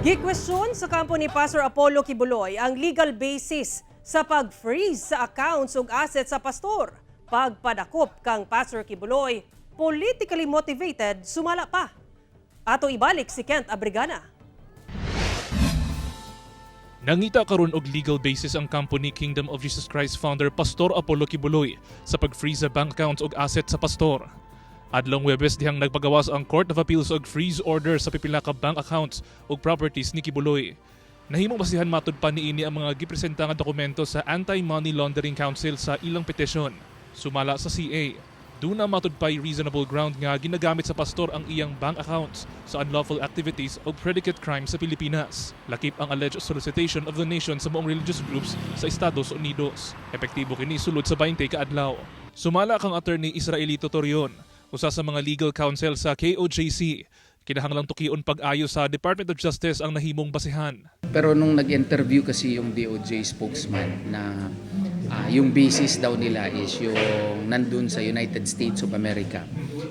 Gikwestiyon sa kampo ni Pastor Apollo Quiboloy ang legal basis sa pag-freeze sa accounts ug assets sa pastor. Pagpadakop kang Pastor Quiboloy, politically motivated, sumala pa. Ato ibalik si Kent Abrigana. Nangita karon og legal basis ang kampo ni Kingdom of Jesus Christ founder Pastor Apollo Quiboloy sa pag-freeze sa bank accounts ug assets sa pastor. Adlong Huwebes dihang nagpagawas ang Court of Appeals og freeze order sa pipila ka bank accounts ug properties ni Quiboloy. Nahimong basihan matud pa niini ang mga gipresenta nga dokumento sa Anti-Money Laundering Council sa ilang petisyon. Sumala sa CA, duna matud pa'y reasonable ground nga ginagamit sa pastor ang iyang bank accounts sa unlawful activities o predicate crime sa Pilipinas. Lakip ang alleged solicitation of donation sa maong religious groups sa Estados Unidos. Epektibo kini sulod sa 20 ka adlaw. Sumala kang Attorney Israelito Torion, usa sa mga legal counsel sa KOJC, kinahanglang tukion pag-ayo sa Department of Justice ang nahimong basihan. Pero nung nag-interview kasi yung DOJ spokesman na yung basis daw nila is yung nandun sa United States of America,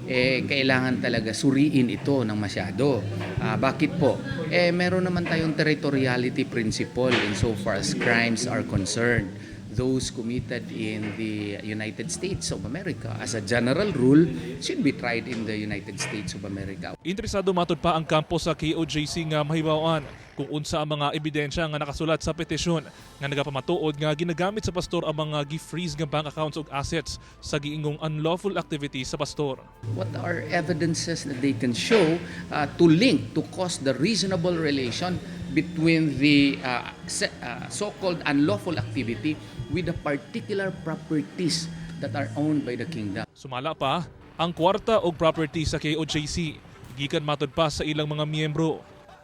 eh kailangan talaga suriin ito ng masyado. Bakit po? Eh meron naman tayong territoriality principle insofar as crimes are concerned. Those committed in the United States of America, as a general rule, should be tried in the United States of America. Interesado matud pa ang kampo sa KOJC nga mahibaw-an kung unsa ang mga ebidensya nga nakasulat sa petisyon nga nagapamatuod nga ginagamit sa pastor ang mga gi-freeze nga bank accounts ug assets sa giingong unlawful activities sa pastor. What are evidences that they can show to link, to cause the reasonable relation between the so-called unlawful activity with the particular properties that are owned by the kingdom? Sumala pa, ang kwarta og property sa KOJC gikan matud pa sa ilang mga miyembro.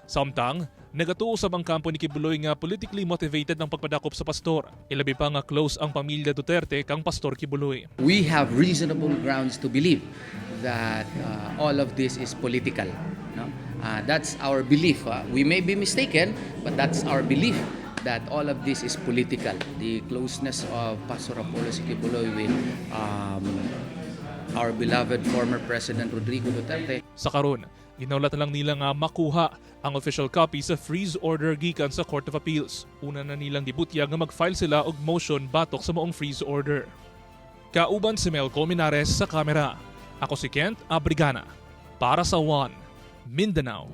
Samtang, nagatuo sa ang kampo ni Quiboloy nga politically motivated ang pagpadakop sa pastor. Ilabi pa nga close ang pamilya Duterte kang Pastor Quiboloy. We have reasonable grounds to believe that all of this is political. No? That's our belief. We may be mistaken, but that's our belief that all of this is political. The closeness of Pastor Apollo C. Quiboloy with our beloved former President Rodrigo Duterte. Sa karon, ginaulat na lang nila nga makuha ang official copy sa freeze order gikan sa Court of Appeals. Una na nilang gibutyag nga mag-file sila og motion batok sa maong freeze order. Kauban si Mel Colmenares sa kamera. Ako si Kent Abrigana. Para sa One, Mindanao.